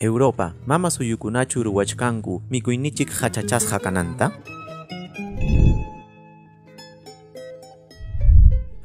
Europa, mama suyukunachu ruwachkanku mikuynichik hachachasqa kananta?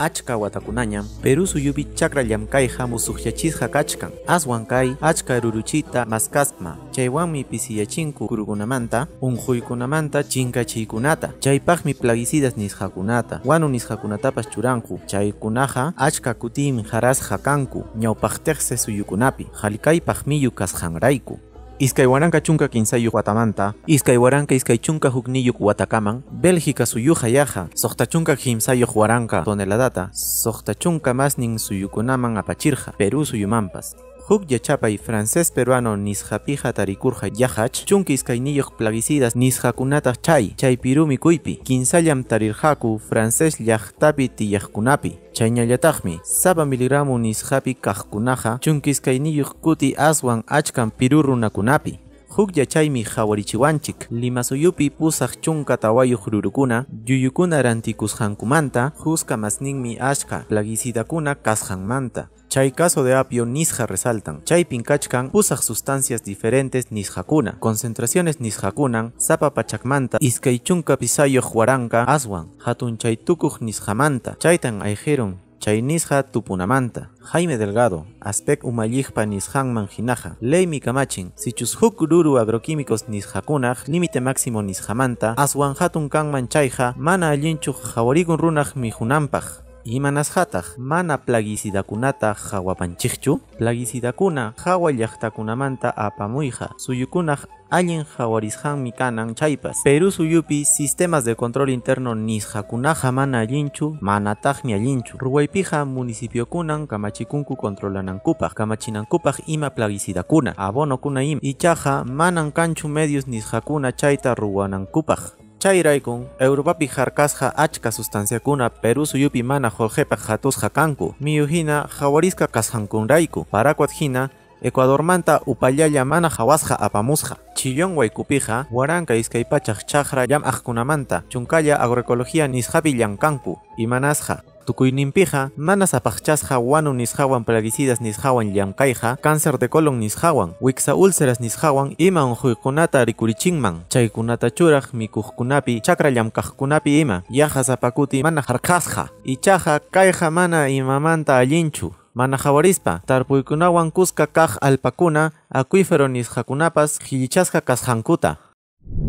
Achka watakunañam Perú suyupi chakra llamkayqa musuqyachisqa kachkan. Aswan kay achka ruruchita maskasma. Chaywanmi pisiyachinku kurukunamanta, unquykunamanta chinkachiykunata. Chaypaqmi plaguicidas nisqakunata, wanu nisqakunatapas churanku. Chaykunaqa achka kutinmi harasqa kanku ñawpaq tiqsi suyukunapi, halikaypaq miyu kasqanrayku. 2013 watamanta, 2021 watakaman, Bélgica suyuqa yaqa 63,000 toneladata, 60 masnin suyukunaman apachirqa, Perú suyumanpas. Huk yachapay francés peruano nisqapiqa tarikurqa yaqach 12 plaguicidas nisqakunata chay chaypiru mikuypi, kinsallam tarirqaku francés llaqtapi tiyaqkunapi. Chayñallataqmi sapa miligramo nisqapi kaqkunaqa 12 kuti aswan achkan Perú runakunapi. Huk yachaymi qhawarichiwanchik Lima suyupi 84 rurukuna yuyukuna rantikusqankumanta huska masninmi achka plaguicidakuna kasqanmanta. Chay caso de apio nisqa resaltan. Chaypin kachkan 8 sustancias diferentes nisqakuna. Concentraciones nisqakunan sapa pachakmanta 25,000 aswan hatun chay tukuq nisqamanta. Chaytan ayqirun chay nisqa tupunamanta. Jaime Delgado, aspec umalliqpa nisqanman hinaqa, leymi kamachin, sichus huk ruru agroquímicos nisqakunaq límite máximo nisqamanta aswan hatun kanman chayqa mana allinchu qhawarikun runaq mikhunanpaq. Imanasqataq mana plaguicidakunata hawapanchikchu? Plaguicidakuna hawa llaqtakunamanta apamuyqa suyukunaq allin hawarisqanmi kanan chaypas. Perú suyupi sistemas de control interno nisqakunaqa mana allinchu, manataqmi allinchu. Ruwaypiqa municipiokunan kamachikunku controlanankupaq, kamachinankupaq ima plaguicidakuna, abonokuna ima. Ichaqa manan kanchu medios nisqakuna chayta ruwanankupaq. Chayraykun Europapi harkasqa achka sustanciakuna Perú suyupi mana qullqipaq hatusqa kanku. Miyu hina hawarisqa kasqankunrayku. Paraquat hina Ecuadormanta upallalla mana hawasqa apamusqa. Chillón waykupiqa 1200 chakra llam'aqkunamanta chunkalla agroecología nisqapi llamkanku. Imanasqa tukuyninpiqa mana sapaqchasqa wanu nisqawan plaguicidas nisqawan llamkayqa cáncer de colon nisqawan, wiksa úlceras nisqawan ima unquykunata rikurichinman. Chaykunata churaq mikuqkunapi, chakra llamkaqkunapi ima yaqa sapakuti mana harkasqa. Ichaqa kayqa mana imamanta allinchu. Mana hawarispa tarpuykunawan kuska kaq allpakuna acuífero nisqakunapas qhillichasqa kasqankuta.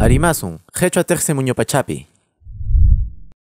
Arimasun, qhichwa tiqsi muñupachapi.